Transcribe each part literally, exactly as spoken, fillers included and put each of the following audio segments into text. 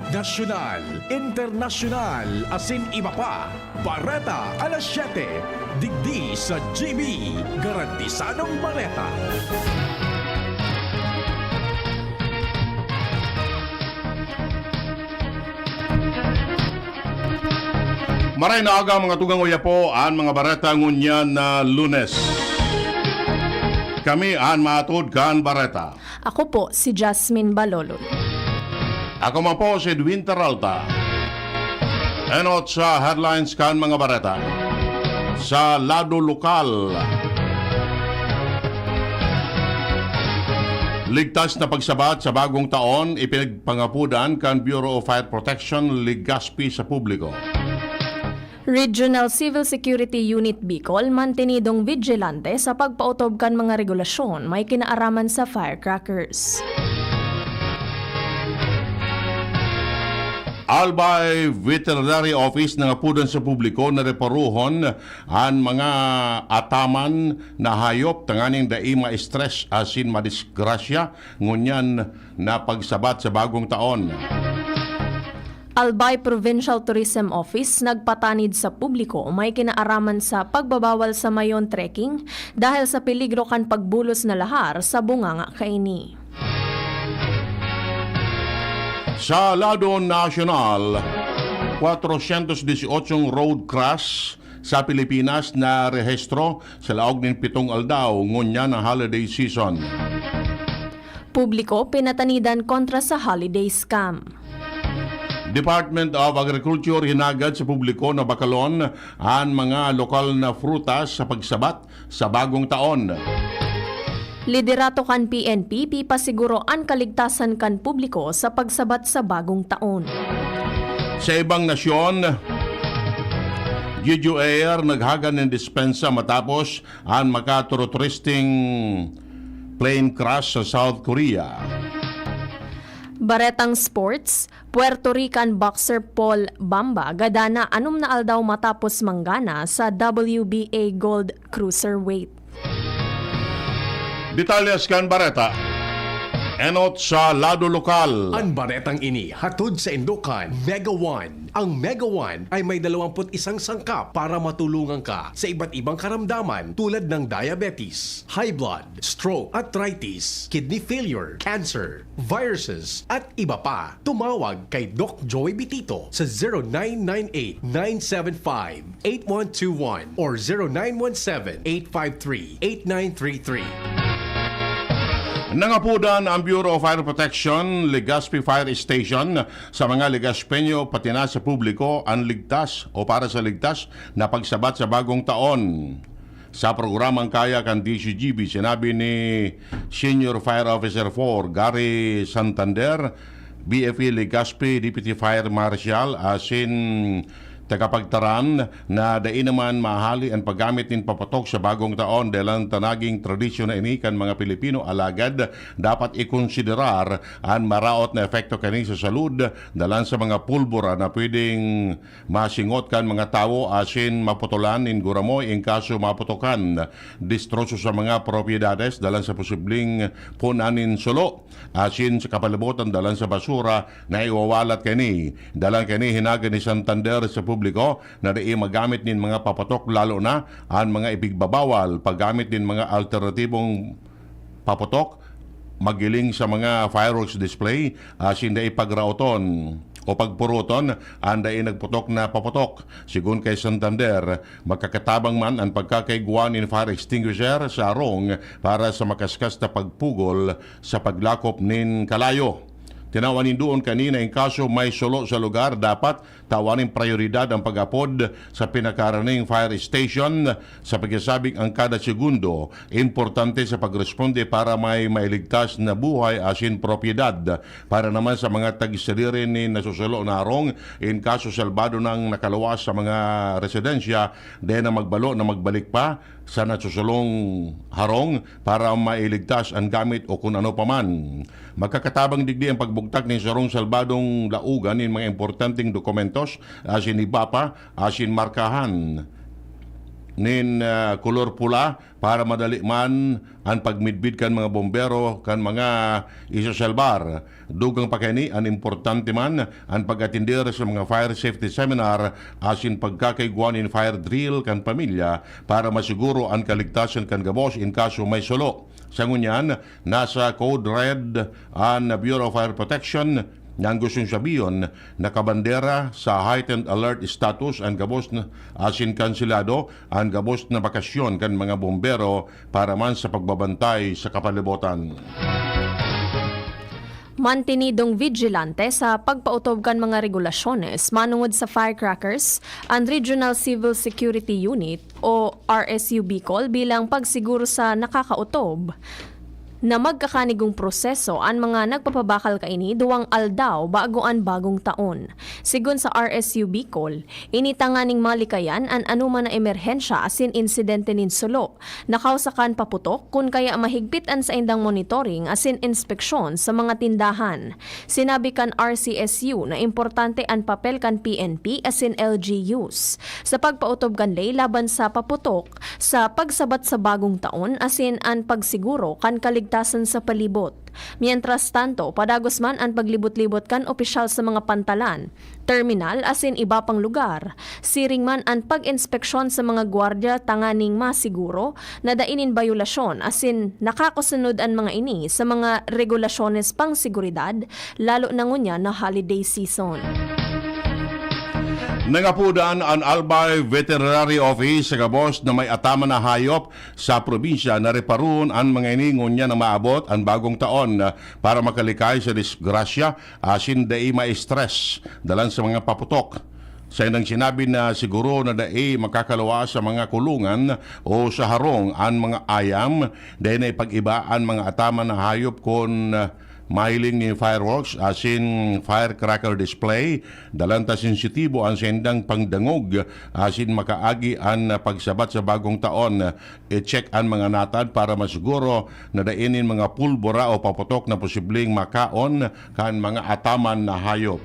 Nasyonal, internasyonal, asin iba pa. Bareta alas siyete, digdi sa G B, garantisadong bareta. Maray na aga, mga tugang uya po, an mga bareta ngunyan na Lunes. Kami an mahatod kan bareta. Ako po si Jasmine Balolo. Ako man po si Edwin Peralta. Enot sa headlines kan mga bareta. Sa lado lokal, ligtas na pagsabat sa bagong taon, ipinagpangapudan kan Bureau of Fire Protection, Legazpi, sa publiko. Regional Civil Security Unit Bicol mantinidong vigilante sa pagpaotob kan mga regulasyon may kinaaraman sa firecrackers. Albay Veterinary Office nangapudan sa publiko na reparuhon an mga ataman na hayop tanganing dai ma-stress asin madisgrasya ngunyan na pagsabat sa bagong taon. Albay Provincial Tourism Office nagpatanid sa publiko may kinaaraman sa pagbabawal sa mayon trekking dahil sa peligro kan pagbulos na lahar sa bunganga kaini. Sa lado nasyonal, kwatrosyentos disyotso road crash sa Pilipinas na rehistro sa laog nin pitong aldaw ngunyan na holiday season. Publiko pinatanidan kontra sa holiday scam. Department of Agriculture hinagad sa publiko na bakalon an mga lokal na prutas sa pagsabat sa bagong taon. Liderato kan P N P pipasiguro an kaligtasan kan publiko sa pagsabat sa bagong taon. Sa ibang nasyon, Jeju Air naghagad nin dispensa matapos an makaturutristing plane crash sa South Korea. Baretang sports, Puerto Rican boxer Paul Bamba gadana anom na aldaw matapos manggana sa W B A Gold Cruiserweight. Detalyes kan bareta. Enot sa lado lokal. An baretang ini hatod saindo kan Mega One. Ang Mega One ay may dalawampu't isang sangkap para matulungan ka sa iba't ibang karamdaman tulad ng diabetes, high blood, stroke, arthritis, kidney failure, cancer, viruses, at iba pa. Tumawag kay Doc Joy Bitito sa zero nine nine eight, nine seven five, eight one two one or zero nine one seven, eight five three, eight nine three three. Nangapudan ang Bureau of Fire Protection, Legazpi Fire Station, sa mga Legazpeño, pati na sa publiko, ang ligtas o para sa ligtas na pagsabat sa bagong taon. Sa programang Kaya kan D C G B, sinabi ni Senior Fire Officer four, Gary Santander, B F E Legazpi Deputy Fire Marshal, asin tagapagtaram na dai naman mahali an paggamit nin paputok sa bagong taon, dahelan ta nagin tradisyon na ini kan mga Pilipino, alagad dapat ikonsiderar an maraot na epekto kani sa salud, dalan sa mga pulbura na pwedeng masingot kan mga tawo asin maputolan nin guramo in kaso maputokan. Destroso sa mga propiedades dalan sa posibleng punan nin sulo asin sa kapalibutan dalan sa basura na iwawalat kani. Dalan kani hinaga ni Santander sa publiko na dai magamit nin mga paputok, lalo na an mga ipigbabawal paggamit nin mga alternatibong paputok, magiling sa mga fireworks display, asin dai pagraoton o pagpuruton an dai nagputok na paputok. Sigon kay Santander, makakatabang man an pagkakaigwa nin fire extinguisher sa harong para sa makaskas na pagpugol sa paglakop nin kalayo. Tinawan nin duon kanina in kaso may sulo sa lugar, dapat tawan nin prayoridad ang pag-apod sa pinakaraning fire station sa pagsasabing ang kada segundo importante sa pagresponde para may mailigtas na buhay asin propiedad. Para naman sa mga tagsadiri nin nasusulo na harong, in kaso salbado nang nakaluwas sa mga residensya, dai na magbalo na magbalik pa sa nasusulong harong para mailigtas an gamit o kun ano pa man. Magkakatabang digdi ang pagbugtak nin sarong salbadong laugan nin mga importanteng dokumentos, asin iba pa, asin markahan. nin, ah, kolor pula para madali man an pagmidbid kan mga bombero kan mga isoselbar. Dugang pa kaini, an importante man an pag-atender sa mga fire safety seminar asin pagkakaigwa nin fire drill kan pamilya para masiguro an kaligtasan kan gabos in kaso may sulo. Sa ngunyan, nasa Code Red an Bureau of Fire Protection, na an gustong sabihon, nakabandera sa heightened alert status an gabos na asin kanselado an gabos na bakasyon kan mga bombero para man sa pagbabantay sa kapalibotan. Mantinidong vigilante sa pagpaotob kan mga regulasyones manungod sa firecrackers an Regional Civil Security Unit o R S U Bicol bilang pagsiguro sa nakakaotob na magkakanigong proseso an mga nagpapabakal kaini duwang aldaw bago an bagong taon. Sigon sa R S U Bicol, ini tanganing malikayan an anoman na emerhensya asin insidente nin sulo na kausa kan paputok kun kaya mahigpit an saindang monitoring asin inspeksyon sa mga tindahan. Sinabi kan R C S U na importante an papel kan P N P asin L G Us sa pagpaotob kan ley laban sa paputok, sa pagsabat sa bagong taon asin an pagsiguro kan kaligtasan sa palibot. Mientras tanto, padagos man an paglibot-libot kan opisyal sa mga pantalan, terminal asin iba pang lugar. Siring man an pag-inspeksyon sa mga gwardiya tanganing masiguro na dai nin bayolasyon asin nakakasunod an mga ini sa mga regulasyones pang seguridad, lalo na ngunyan na holiday season. Nangapodan an Albay Veterinary Office sa gabos na may ataman na hayop sa probinsya na reparon an mga ini ngunyan na maabot an bagong taon para makalikay sa disgrasya asin dai ma-stress dalan sa mga paputok. Saindang sinabi na siguro na dai makakaluwas sa mga kulungan o sa harong an mga ayam, dai na ipag-iba an mga ataman na hayop kun mahiling nin fireworks asin firecracker display. Dalan ta sensitibo an saindang pangdangog asin makaagi an pagsabat sa bagong taon. I-check an mga natad para masiguro na dai nin mga pulbura o paputok na posibleng makaon kan mga ataman na hayop.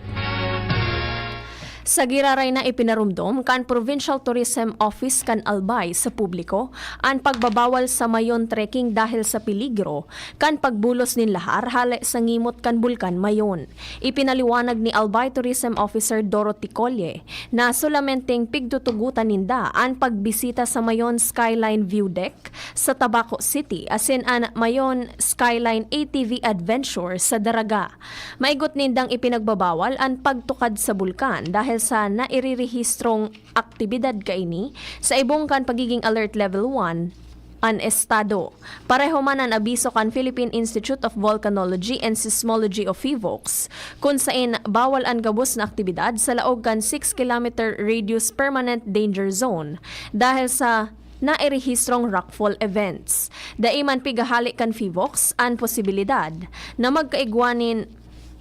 Sa giraray na ipinarumdom kan Provincial Tourism Office kan Albay sa publiko an pagbabawal sa Mayon trekking dahil sa peligro kan pagbulos nin lahar hale sa ngimot kan Bulkan Mayon. Ipinaliwanag ni Albay Tourism Officer Dorothy Colle na solamenteng pigtutugotan ninda an pagbisita sa Mayon Skyline View Deck sa Tabaco City asin an Mayon Skyline A T V Adventure sa Daraga. Maigot nindang ipinagbabawal an pagtukad sa bulkan dahil sa nairirehistrong aktibidad kaini sa ibong kan pagiging Alert Level one an estado. Pareho man an abiso kan Philippine Institute of Volcanology and Seismology o PHIVOLCS, kun saen bawal an gabos na aktibidad sa laog kan six kilometer radius permanent danger zone dahil sa nairehistrong rockfall events. Dai man pigahale kan PHIVOLCS an posibilidad na magkaigwa nin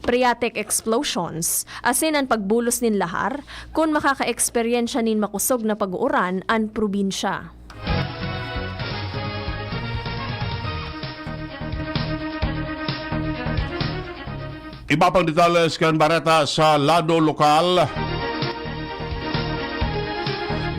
phreatic explosions asin an pagbulos nin lahar kun makakaeksperyensya nin makosog na pag-uuran an probinsya. Iba pang detalles kan bareta sa lado lokal.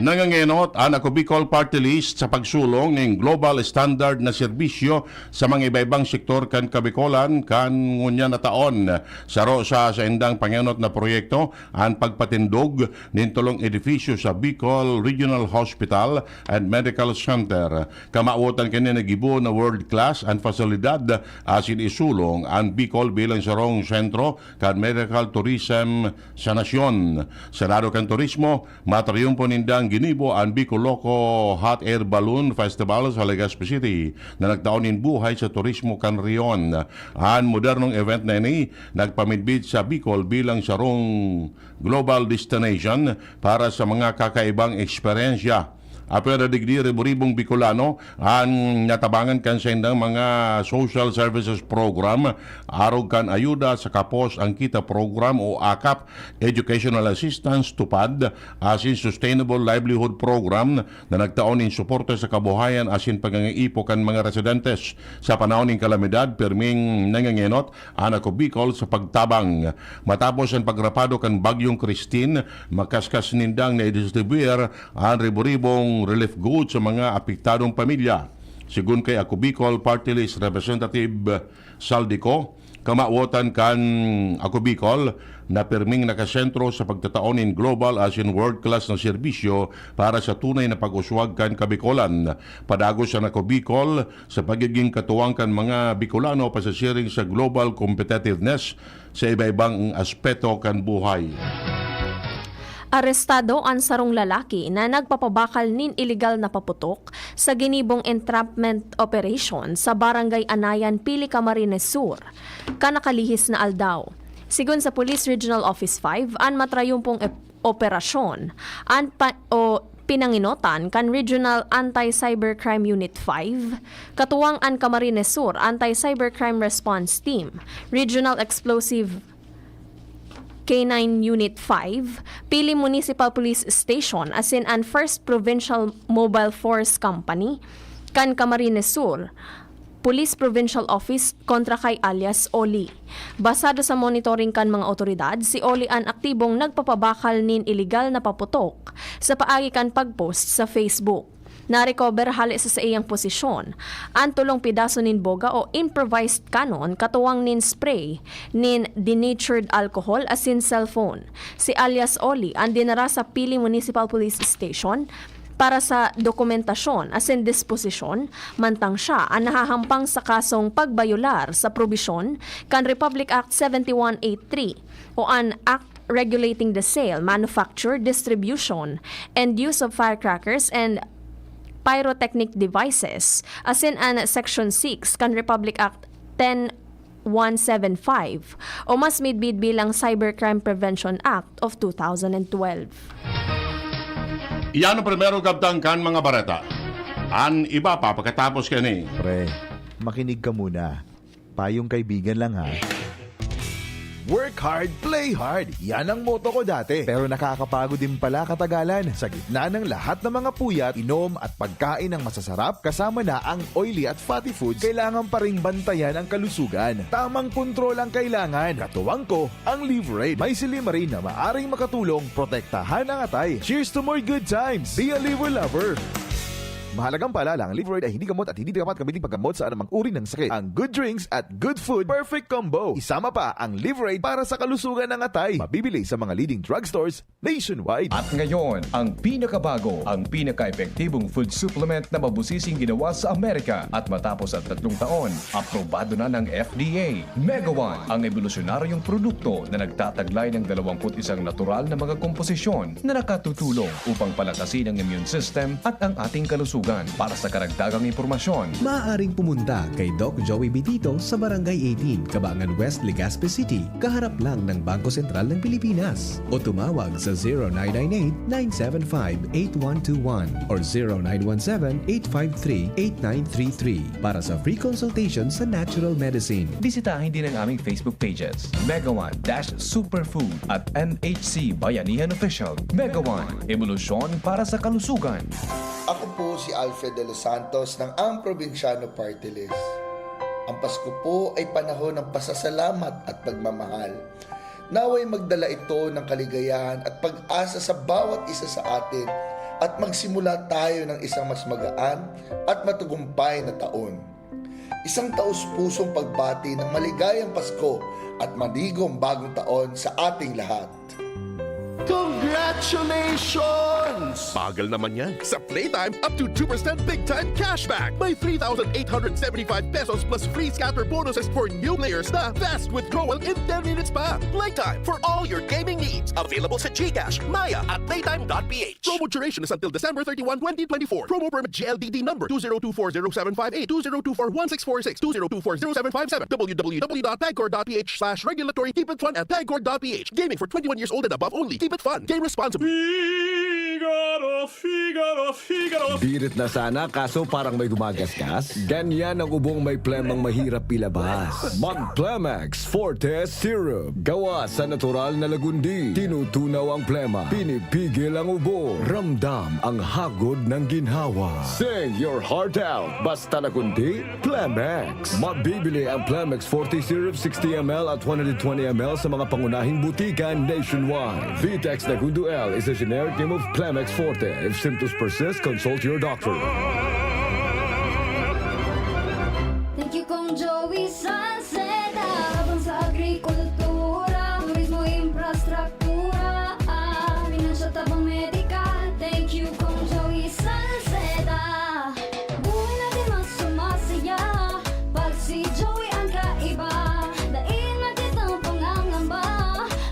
Nangangenot an Ako Bicol Party List sa pagsulong nin global standard na serbisyo sa mga iba-ibang sektor kan Kabicolan kan ngunyan na taon. Saro sa saindang pangenot na proyekto an pagpatindog nin tolong edifisyo sa Bicol Regional Hospital and Medical Center. Kamawotan kini na gibo na world class an pasilidad asin isulong an Bicol bilang sarong sentro kan medical tourism sa nasyon. Sa lado kan turismo, matriyumpo nindang ginibo an Bicoloco Hot Air Balloon Festival sa Legazpi City na nagtao nin buhay sa turismo kan rehiyon. An modernong event na ini nagpamidbid sa Bicol bilang sarong global destination para sa mga kakaibang eksperyensya. Apwera digdi, ribo-ribong Bicolano an natabangan kan saindang mga social services program, arog kan ayuda sa Kapos ang Kita Program o akap, Educational Assistance, TUPAD, asin Sustainable Livelihood Program na nagtao nin suporta sa kabuhayan asin pagangaipo kan mga residentes. Sa panahon nin kalamidad, pirming nangangenot an Ako Bicol sa pagtabang. Matapos an pagrapado kan Bagyong Christine, makaskas nindang naidistribuir an ribo-ribong relief goods sa mga apektadong pamilya. Sigon kay Ako Bicol Party List Representative Saldico, kamawotan kan Ako Bicol na pirming nakasentro sa pagtatao nin global asin world-class na serbisyo para sa tunay na pag-uswag kan Kabicolan. Padagos an Ako Bicol sa pagiging katuwang kan mga Bicolano pasasiring sa global competitiveness sa iba-ibang aspeto kan buhay. Arestado an sarong lalaki na nagpapabakal nin iligal na paputok sa ginibong entrapment operation sa Barangay Anayan, Pili, Camarines Sur, kan nakalihis na aldaw. Sigon sa Police Regional Office five, an matrayumpong ep-, operasyon, an pa-, o pinanginotan kan Regional Anti-Cybercrime Unit five, katuwang an Camarines Sur Anti-Cybercrime Response Team, Regional Explosive K nine Unit five, Pili Municipal Police Station asin an First Provincial Mobile Force Company kan Camarines Sur Police Provincial Office kontra kay alias Oli. Basado sa monitoring kan mga otoridad, si Oli an aktibong nagpapabakal nin iligal na paputok sa paagi kan pag-post sa Facebook. Narecover hale sa saiyang posesyon an tolong pedaso nin boga o improvised cannon katuwang nin spray nin denatured alcohol asin cellphone. Si alias Oli an dinara sa Pili Municipal Police Station para sa dokumentasyon asin disposisyon, mantang siya an nahahampang sa kasong pagbayolar sa probisyon kan Republic Act seventy-one eight three o an Act Regulating the Sale, Manufacture, Distribution, and Use of Firecrackers and Pyrotechnic Devices, asin an Section six kan Republic Act ten one seven five o mas midbid bilang Cybercrime Prevention Act of two thousand and twelve. Iyan ang primero kabtang kan mga bareta. An iba pa pagkatapos kani. Pre, makinig ka muna. Payong kaibigan lang, ha. Work hard, play hard. Yan ang motto ko dati. Pero nakakapagod din pala katagalan. Sa gitna ng lahat ng mga puyat, inom at pagkain ng masasarap, kasama na ang oily at fatty foods, kailangan pa ring bantayan ang kalusugan. Tamang kontrol ang kailangan. Katuwang ko, ang Liverade. May silimarin na maaring makatulong protektahan ang atay. Cheers to more good times! Be a Liver Lover! Mahalagang paalala, ang Liverade ay hindi gamot at hindi dapat gamitin paggamot sa anumang uri ng sakit. Ang good drinks at good food, perfect combo. Isama pa ang Liverade para sa kalusugan ng atay. Mabibili sa mga leading drugstores nationwide. At ngayon, ang pinakabago, ang pinaka-epektibong food supplement na mabusising ginawa sa Amerika. At matapos ang tatlong taon, aprobado na ng F D A. Mega One, ang ebolusyonaryong produkto na nagtataglay ng dalawampu't isang natural na mga komposisyon na nakatutulong upang palakasin ang immune system at ang ating kalusugan. Para sa karagdagang impormasyon, maaaring pumunta kay Doc Joey Bitito sa Barangay eighteen, Kabangan West, Legazpi City, kaharap lang ng Bangko Sentral ng Pilipinas. O tumawag sa zero nine nine eight, nine seven five, eight one two one or zero nine one seven, eight five three, eight nine three three para sa free consultation sa natural medicine. Bisitahin din ang aming Facebook pages, Mega One dash Superfood at M H C Bayanihan Official. Mega One, ebolusyon para sa kalusugan. Ako po si Alfred De Los Santos ng Ang Probinsyano Party List. Ang Pasko po ay panahon ng pasasalamat at pagmamahal. Naway magdala ito ng kaligayahan at pag-asa sa bawat isa sa atin at magsimula tayo ng isang mas magaan at matagumpay na taon. Isang taos-pusong pagbati ng maligayang Pasko at manigong bagong taon sa ating lahat. Congratulations! Bagal naman yan. Sa Playtime, up to two percent big time cashback. May three thousand eight hundred seventy-five pesos plus free scatter bonuses for new players na fast withdrawal in ten minutes pa. Playtime for all your gaming needs. Available sa GCash, Maya, at playtime dot P H. Promo duration is until December thirty-one, twenty twenty-four. Promo permit G L D D number two zero two four zero seven five eight, two zero two four one six four six, two zero two four zero seven five seven, W W W dot pagcor dot P H slash regulatory tipid fund at pagcor dot P H. Gaming for twenty-one years old and above only. Keep it fun. Game responsibly. Figaro, Figaro, Figaro. Birit na sana, kaso parang may gumagasgas. Ganyan ang ubong may plemang mahirap ilabas. Mag Plemex Forte Syrup. Gawa sa natural na lagundi. Tinutunaw ang plema. Pinipigil ang ubo. Ramdam ang hagod ng ginhawa. Sing your heart out. Basta lagundi, Plemex. Mabibili ang Plemex Forte Syrup sixty M L at one hundred twenty M L sa mga pangunahing butika nationwide. Vitex Nagundo L is a generic name of Plemex Forte. If symptoms persist, consult your doctor. Thank you, Kong Joey Salceda. Tabang sa agrikultura, turismo, infrastruktura, ah, financial tabang medikal. Thank you, Kong Joey Salceda. Buhay natin mas sumasaya pag si Joey ang kaiba. Dai na kitang pangangamba,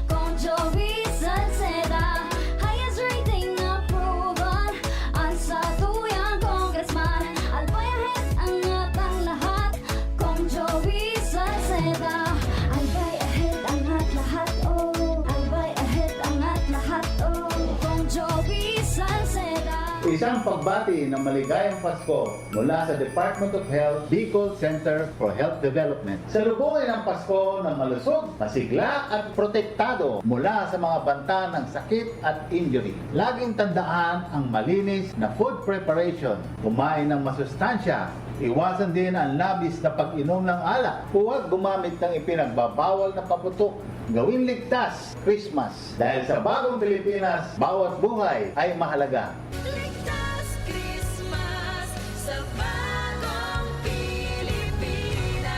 Kong Joey Salceda. Highest rating na proven, ang satuyang congressman. Albay ahead, angat ang lahat, Kong Joey Salceda. Albay ahead, angat lahat, oh. Albay ahead, angat lahat, oh. Kong Joey Salceda. Isang pagbati ng maligayang Pasko mula sa Department of Health, Bicol Center for Health Development. Salubungin ang Pasko na malusog, masigla at protektado mula sa mga banta ng sakit at injury. Laging tandaan ang malinis na food preparation. Kumain ng masustansya. Iwasan din ang labis na pag-inom ng alak. Huwag gumamit ng ipinagbabawal na paputok. Gawin ligtas Christmas. Dahil sa bagong Pilipinas, bawat buhay ay mahalaga. Ligtas Christmas sa bagong Pilipinas.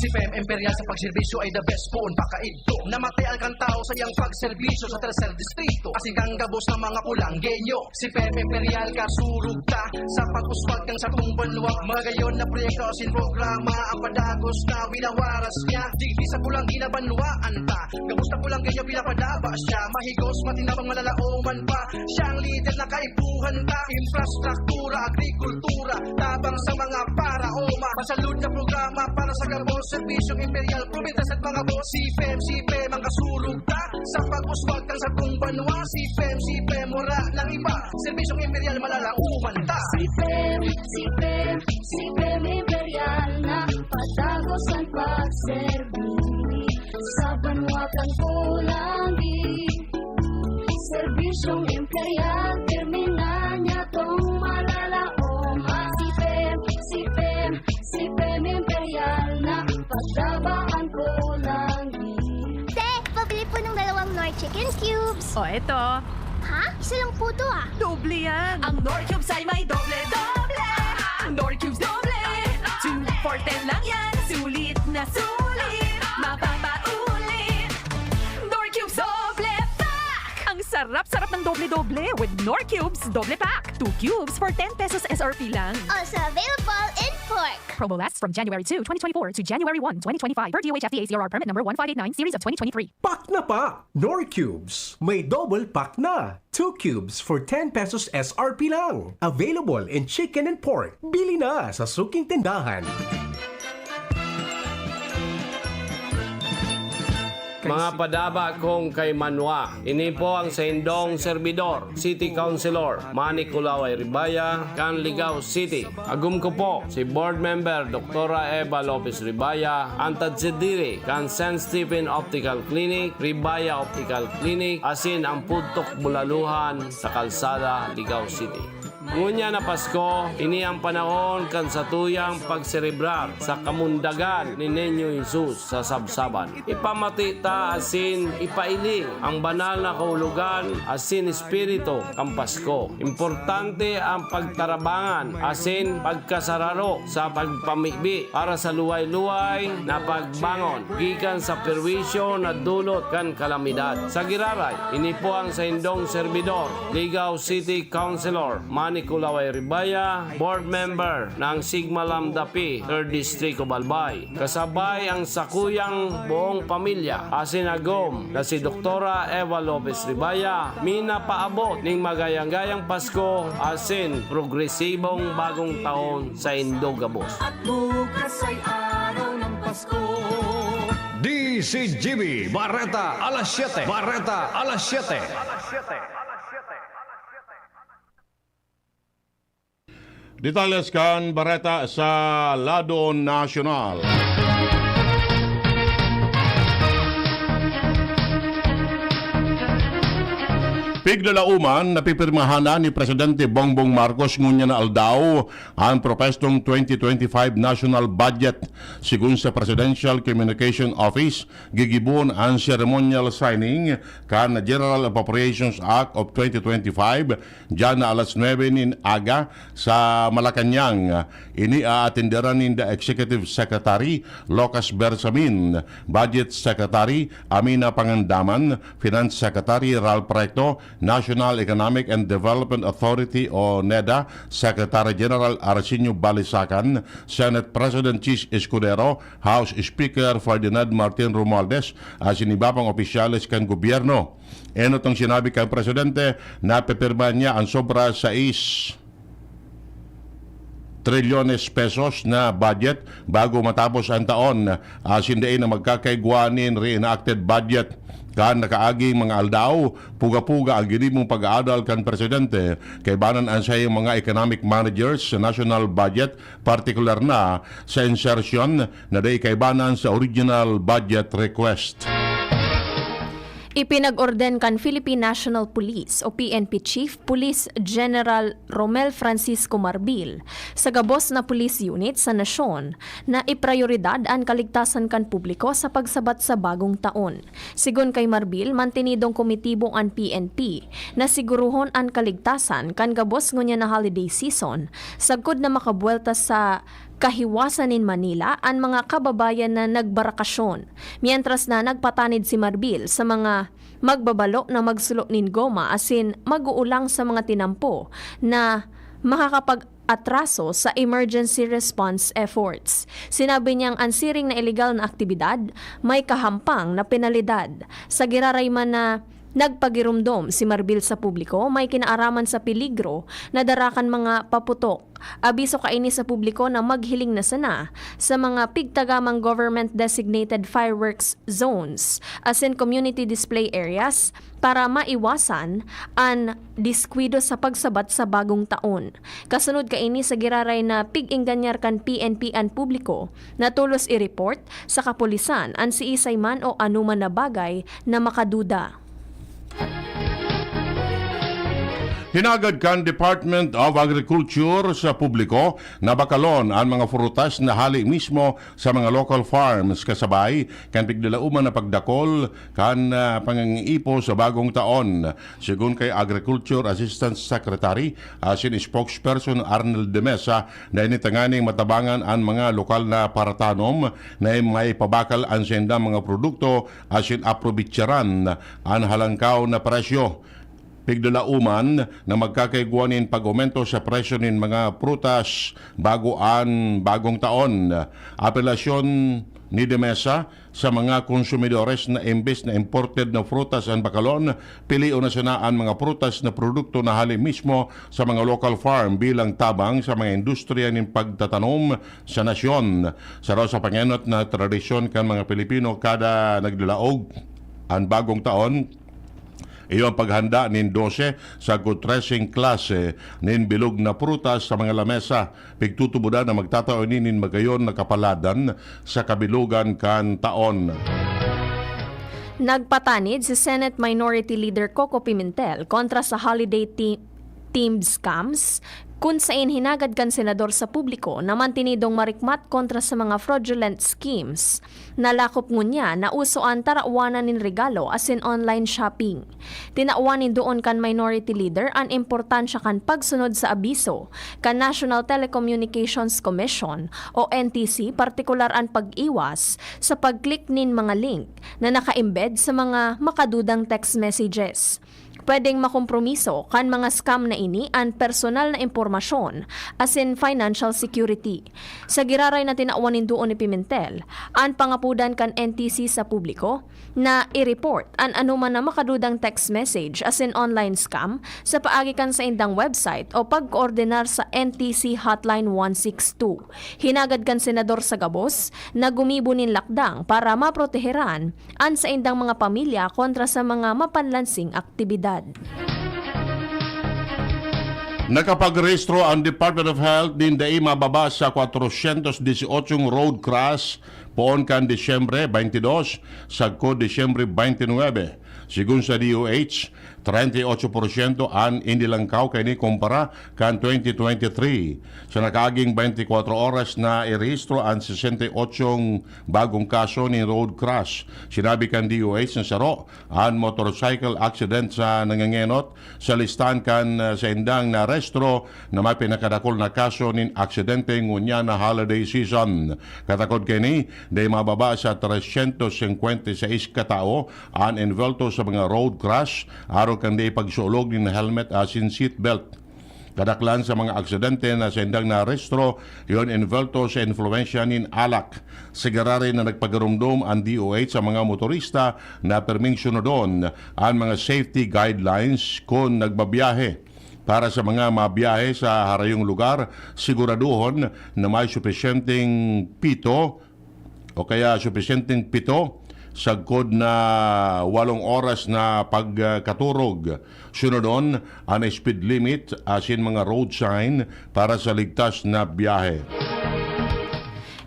Si P M Imperial sa pagserbisyo ay the best poon pa kaidto. Namatian kan tawo sa iyang pagserbisyo sa tercer distrito. Asin kan gabos na mga Polanggenyo. Si P M Imperial kasurog ta sa pag-uswag kan satong banwa. Magayon na proyekto asin programa ang padagos na winawaras niya. Digdi sa Polanggi na banwaan ta, gabos na Polanggenyo pinapadaba siya. Mahigos, matinabang, malalaoman pa. Siya ang lider na kaipuhan ta. Infrastruktura, agrikultura, tabang sa mga paraoma. Masalud na programa para sa gabos, serbisyong Imperial, probinsya sa mga boss. Si P M, si P M ang kasurog ta sa pag-uswag kan satong banwa. Si P M, si P M, wala nang iba. Serbisyong Imperial, malalaoman ta. Si P M, si P M, si P M Imperial na padagos ang pagserbi sa banwa kan Polanggi. Serbisyong Imperial, pirmi na niya tong malalaoman. Si P M, si P M, si P M Imperial na padaba ang Polanggi. Te, pabili po ng dalawang Knorr Chicken Cubes. O, eto. Ha? Isa lang po to, ah. Doble yan. Ang Knorr Cubes ay may doble-doble. Knorr Cubes doble. Two for ten lang yan. Sulit na sulit. Mapapaulit. Knorr Cubes Doble Pack! Ang sarap-sarap ng doble-doble with Knorr Cubes Doble Pack. Two cubes for ten pesos S R P lang. Also available in pork. Promo lasts from January two, twenty twenty-four to January one, twenty twenty-five, per D O H F T A C R R permit number one five eight nine series of twenty twenty-three. Pack na pa! Knorr Cubes, may double pack na! Two cubes for ten pesos S R P lang. Available in chicken and pork. Bili na sa suking tindahan. Mga padaba kong kaimanwa, ini po ang saindong serbidor, City Councilor Manny Kulaway Ribaya, kan Ligao City. Agom ko po si Board Member Doktora Eva Lopez Ribaya, an tagsadiri kan Saint Stephen Optical Clinic, Ribaya Optical Clinic, asin ang Pudtok Bulaluhan sa Kalsada, Ligao City. Ngunyan na Pasko, ini ang panahon kan satuyang pagserebrar sa kamundagan ni Niño Jesus sa sabsaban. Ipamati ta asin ipailing ang banal na kahulogan asin espiritu kan Pasko. Importante ang pagtarabangan asin pagkasararo sa pagpamibi para sa luway-luway na pagbangon gikan sa perwisyo na dulot kan kalamidad. Sa giraray, ini po ang saindong serbidor, Ligao City Councilor Manny Kulaway Ribaya, Board Member ng Sigma Lambda Pi, Third District of Albay. Kasabay ang sakuyang buong pamilya, asin agom na si Doktora Eva Lopez Ribaya, minapaabot ning magayang-gayang Pasko asin progresibong bagong taon sa indo gabos. At bukas ay araw ng Pasko. D C G B, Bareta, alas siyete. Bareta, alas siyete. Detalles kan bareta sa lado nasyonal. Piglalauman, napipirmahan na ni Presidente Bongbong Marcos ngunyan na aldaw an propestong twenty twenty-five national budget. Sigon sa Presidential Communication Office, gigibohon an ceremonial signing kan General Appropriations Act of twenty twenty-five diyan na alas nuebe nin aga sa Malacañang. Ini aatenderan ninda Executive Secretary Lucas Bersamin, Budget Secretary Amina Pangandaman, Finance Secretary Ralph Recto, National Economic and Development Authority o NEDA Secretary General Arsenio Balisacan, Senate President Chiz Escudero, House Speaker Ferdinand Martin Romualdez, asin iba pang opisyales kan gobyerno. Enot ang sinabi kan presidente na pipirmahan niya ang sobra sais trilyones pesos na budget bago matapos ang taon, asin dai na magkakaigwa nin reenacted budget. Kan nakaaging mga aldaw, puga-puga ang ginibong pag-aadal kan presidente kaibanan an saiyang mga economic managers sa national budget, partikular na sa insertion na dai kaibanan sa original budget request. Ipinag-orden kan Philippine National Police o P N P Chief Police General Romel Francisco Marbil sa gabos na police unit sa nasyon na iprayoridad an kaligtasan kan publiko sa pagsabat sa bagong taon. Sigon kay Marbil, mantinidong komitibo an P N P na siguruhon an kaligtasan kan gabos ngunyan na holiday season sagkod na makabuwelta sa kahiwasan nin Manila an mga kababayan na nagbarakasyon, mientras na nagpatanid si Marbil sa mga magbabalo na magsulo nin goma asin mag-uulang sa mga tinampo na makakapag-atraso sa emergency response efforts. Sinabi niyang an siring na iligal na aktibidad may kahampang na penalidad. Sa giraray man na nagpagiromdom si Marbil sa publiko, may kinaaraman sa peligro na dara kan mga paputok. Abiso kaini sa publiko na maghiling na sana sa mga pigtagamang government-designated fireworks zones asin community display areas para maiwasan an diskwido sa pagsabat sa bagong taon. Kasunod kaini sa giraray na pig-engganyar kan P N P an publiko na tolos i-report sa kapulisan an siisay man o anoman na bagay na makaduda. Hinagad kan Department of Agriculture sa publiko na bakalon an mga prutas na hale mismo sa mga local farms, kasabay kan piglalauman na pagdakol kan, ah, pangangiipo sa bagong taon. Sigon kay Agriculture Assistant Secretary asin Spokesperson Arnel de Mesa, dai na tanganing matabangan an mga lokal na paratanom na may pabakal an saindang mga produkto asin aprobitsaran an halangkaw na presyo. Piglalauman na magkakaigwa nin pag-aumento sa presyo nin mga prutas bago an bagong taon. Apelasyon ni de Mesa sa mga konsumidores na imbes na imported na prutas an bakalon, pilion na sana an mga prutas na produkto na hale mismo sa mga local farm bilang tabang sa mga industriya nin pagtatanom sa nasyon. Saro sa pangenot na tradisyon kan mga Pilipino kada nagdalaog an bagong taon, iyo ang paghanda nin dose sagkod treseng klase nin bilog na prutas sa mga lamesa. Pigtutubodan na magtatao ini nin magayon na kapaladan sa kabilogan kan taon. Nagpatanid si Senate Minority Leader Coco Pimentel kontra sa holiday ti-, themed scams, kun sain hinagad kan senador sa publiko na mantinidong marikmat kontra sa mga fraudulent schemes. Nalakop ngunyan na uso an tarawanan nin regalo asin online shopping. Tinawan nin duon kan Minority Leader an importansya kan pagsunod sa abiso kan National Telecommunications Commission o N T C, partikular an pag-iwas sa pag-click nin mga link na naka-embed sa mga makadudang text messages. Pwedeng makompromiso kan mga scam na ini an personal na impormasyon asin financial security. Sa giraray na tinawan nin duon ni Pimentel an pangapodan kan N T C sa publiko na i-report an anoman na makadudang text message asin online scam sa paagi kan saindang website o pagkoordinar sa N T C Hotline one six two. Hinagad kan senador sa gabos na gumibo nin lakdang para maproteheran an saindang mga pamilya kontra sa mga mapanlansing aktibidad. Nakapagrehistro ang Department of Health nin dai mababa sa kwatrosyentos disyotso road crash poon kan Disyembre twenty-two sagkod Disyembre twenty-nine. Segun sa D O H, treinta y ocho porsyento an inilangkaw kaini kumpara kan twenty twenty-three. Sa nakaaging twenty-four oras, nairehistro an sesenta y ocho bagong kaso nin road crash. Sinabi kan D O H na saro an motorcycle accident sa nangengenot sa listahan kan, ah, saindang naarestro na may pinakadakul na kaso nin aksidente ngunyan na holiday season. Katakod kaini, dai mababa sa trescientos cincuenta y seis ka tawo an envolto sa mga road crash, arog kan dai pagsulog nin helmet asin seatbelt. Kadaklan sa mga aksidente na saindang naarestro, yon envolto sa influensya nin alak. Sigarari na nagpagarumdom an D O H sa mga motorista na pirming sunodon an mga safety guidelines kun nagbabiyahe. Para sa mga mabiyahe sa harayong lugar, siguraduhon na may supisyenteng pito o kaya supisyenteng pito sagkod na walong oras na pagkaturog. Sunodon an speed limit asin mga road sign para sa ligtas na biyahe.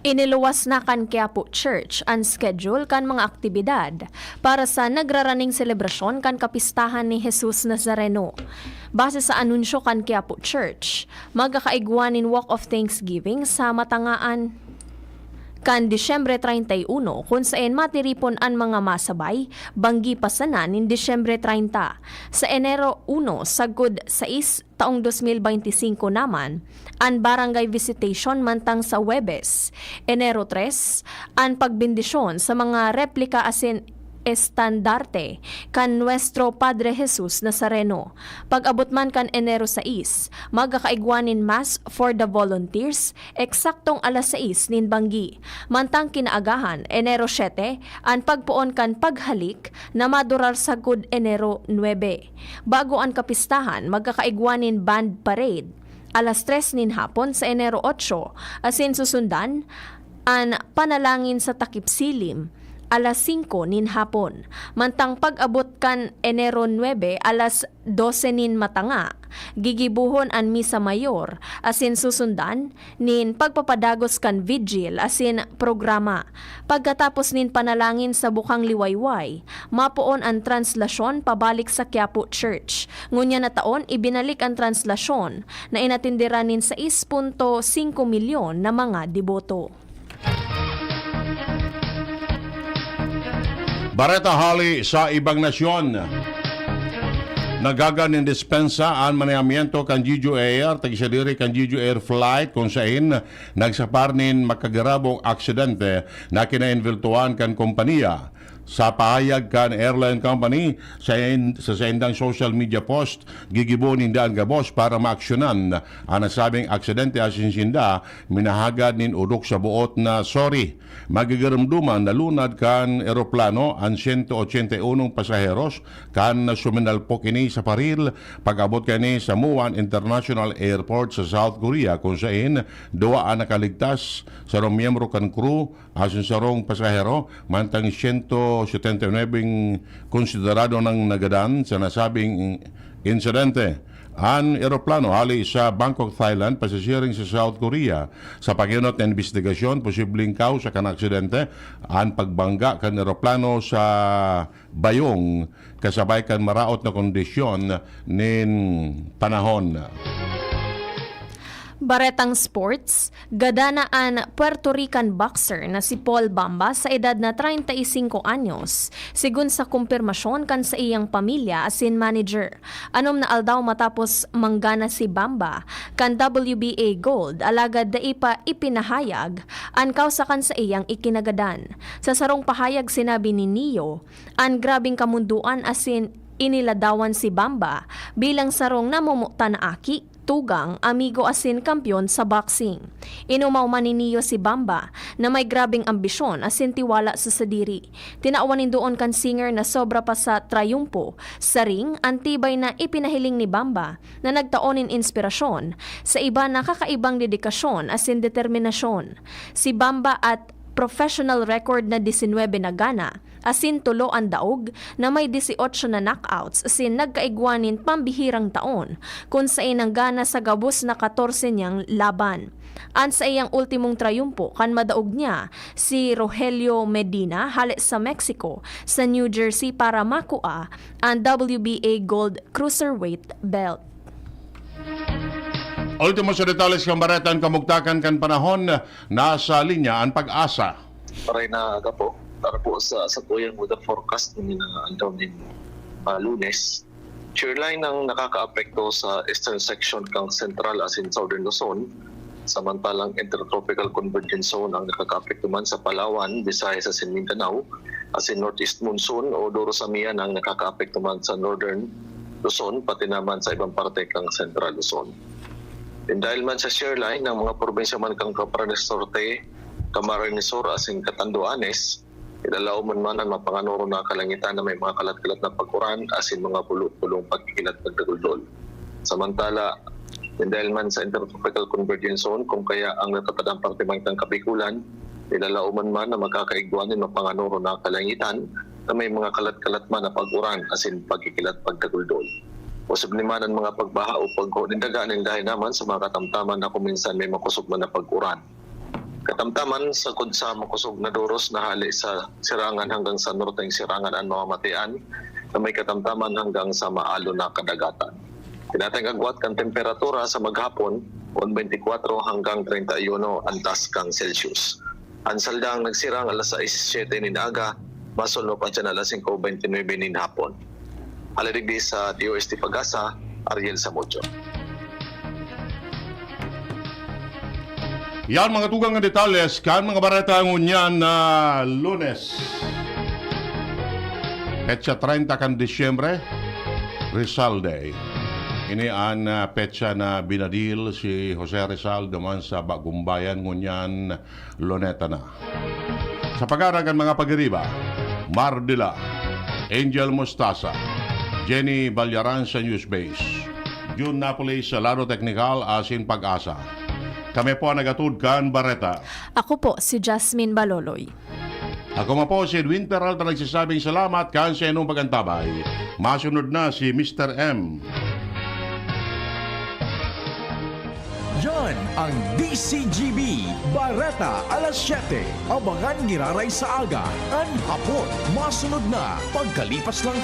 Iniluwas na kan Quiapo Church an schedule kan mga aktibidad para sa nagraraning selebrasyon kan kapistahan ni Jesus Nazareno. Base sa anunsyo kan Quiapo Church, magkakaigwa nin Walk of Thanksgiving sa Matangaan kan Disyembre treinta y uno, kun saen matiripon an mga masabay, banggi pa sana nin Disyembre treinta. Sa Enero uno sagkod sais taong dos mil bente singko naman, an barangay visitation, mantang sa Huwebes, Enero tres, an pagbendisyon sa mga replika asin estandarte kan Nuestro Padre Jesus Nazareno. Pag-abot man kan Enero sais, magkakaigwa nin Mass for the Volunteers, eksaktong alas sais nin banggi. Mantang kinaagahan, Enero siete, an pagpoon kan paghalik na madurar sagkod Enero nuebe. Bago an kapistahan, magkakaigwa nin band parade. Alas tres nin hapon sa Enero otso, asin susundan an panalangin sa takip silim, alas singko nin hapon. Mantang pag-abot kan Enero nuebe, alas dose nin matanga, gigibohon an Misa Mayor, asin susundan nin pagpapadagos kan vigil asin programa. Pagkatapos nin panalangin sa Bukang Liwayway, mapoon an translasyon pabalik sa Quiapo Church. Ngunyan na taon, ibinalik an translasyon na inatenderan nin sais punto singko milyon na mga deboto. Bareta hali sa ibang nasyon. Nagaga nin dispensa an manehamiento kan Jeju Air, tagsadiri kan Jeju Air flight, kun saen nagsapar nin makagarabong aksidente na kinaembeltuhan kan kompanya. Sa pahayag kan airline company sa, sa saindang social media post, gigibo ninda an gabos para maaksyonan an nasabing aksidente asin sinda minahagad nin orog sa boot na sorry. Magigarumduman nalunad kan eroplano an sento ochenta y unong pasaheros kan suminalpok ini sa paril pag-abot kaini sa Muan International Airport sa South Korea, kun saen duwa an nakaligtas, sarong miyembro kan crew asin sarong pasahero, mantang sento setenta y nuebe konsiderado nang nagadan sa nasabing insidente. An eroplano hali sa Bangkok, Thailand, pasisiring sa South Korea. Sa pag-inot na imbestigasyon, posibleng kausa kan aksidente an pagbangga kan eroplano sa bayong kasabay kan maraot na kondisyon nin panahon. Baretang sports, gadana an Puerto Rican boxer na si Paul Bamba sa edad na treinta y cinco anyos, segun sa kumpirmasyon kan saiyang pamilya asin manager. Anom na aldaw matapos manggana si Bamba kan W B A gold, alagad dai pa ipinahayag an kausa kan saiyang ikinagadan. Sa sarong pahayag, sinabi ni Neo an grabeng kamundoan asin iniladawan si Bamba bilang sarong namomotan na aki, tugang, amigo asin kampeon sa boxing. Inumaw man ni Neo si Bamba na may grabeng ambisyon asin tiwala sa sadiri. Tinawan nin duon kan singer na sobra pa sa trayumpo sa ring an tibay na ipinahiling ni Bamba na nagtao nin inspirasyon sa iba na kakaibang dedikasyon asin determinasyon. Si Bamba at professional record na disinwebe na gana, asin tolo an daog na may dieciocho na knockouts asin nagkaigwa nin pambihirang taon kun saen nanggana sa gabos na katorse niyang laban. an saiyang ultimong trayumpo kan madaog niya si Rogelio Medina hale sa Mexico sa New Jersey para makua an W B A Gold Cruiserweight belt. Ultimo sa detalles kan bareta, an kamugtakan kan panahon. Nasa linya an PAGASA. Maray na aga po. Para po sa satuyang weather forecast ni na aldaw nin ah, Lunes, shear line ang nakakaapekto sa eastern section kan Central asin Southern Luzon. Samantalang intertropical convergence zone ang nakakaapekto man sa Palawan, Visayas asin Mindanao, asin northeast monsoon o duro sa Mian ang nakakaapekto man sa northern Luzon, pati naman sa ibang parte kan Central Luzon. Dahil man sa shear line, ang mga probinsya man kan Camarines Norte, Camarines Sur asin Catanduanes, ilalaom man an mapanganoro na kalangitan na may mga kalat-kalat na pag-uran asin mga bulong-bulong pagkikilat pagdaguldol. Samantala, dahil man sa Intertropical Convergence Zone, kung kaya ang natatadang parte man kan Kabikulan, ilalaom man na magkakaigwa nin mapanganoro na kalangitan na may mga kalat-kalat man na pag-uran asin pagkikilat pagdaguldol. Posible man ang mga pagbaha o pagguho nin daga nin dahil naman sa mga katamtaman na kuminsan may makusog man na pag-uran. Katamtaman, sagkod sa makosog na doros na hale sa sirangan hanggang sa norteng sirangan an mamamatian na may katamtaman hanggang sa maalon na kadagatan. Pinatay ang agwat kan temperatura sa maghapon, on twenty-four hanggang treinta y uno ang taas kang Celsius. Ang saldang nagsirang alas sais siete nin aga, masulno pa dyan alas singko bente nuebe nin hapon. Hale digdi sa D O S T Pagasa, Ariel Samudio. Yan mga tugang na detalles kan mga bareta ngunyan na Lunes. Petsa treinta kan Disyembre, Rizal Day. Ini an ah, petsa na binadil si Jose Rizal duman sa Bagumbayan ngunyan Luneta na. Sa pagara kan mga pagiriba, Mardila, Angel Mostasa, Jenny Balyaran sa News Base, June Napoli sa lado teknikal asin Pagasa. Kami po ang nagatod kan bareta. Ako po si Jasmine Baloloy. Ako man po si Edwin Peralta nagsasabing salamat kan sa inyong pag-antabay. Masunod na si Mister M. Yan ang D C G B, Bareta alas siyete. Abangan giraray sa aga, an hapon. Masunod na, pagkalipas lang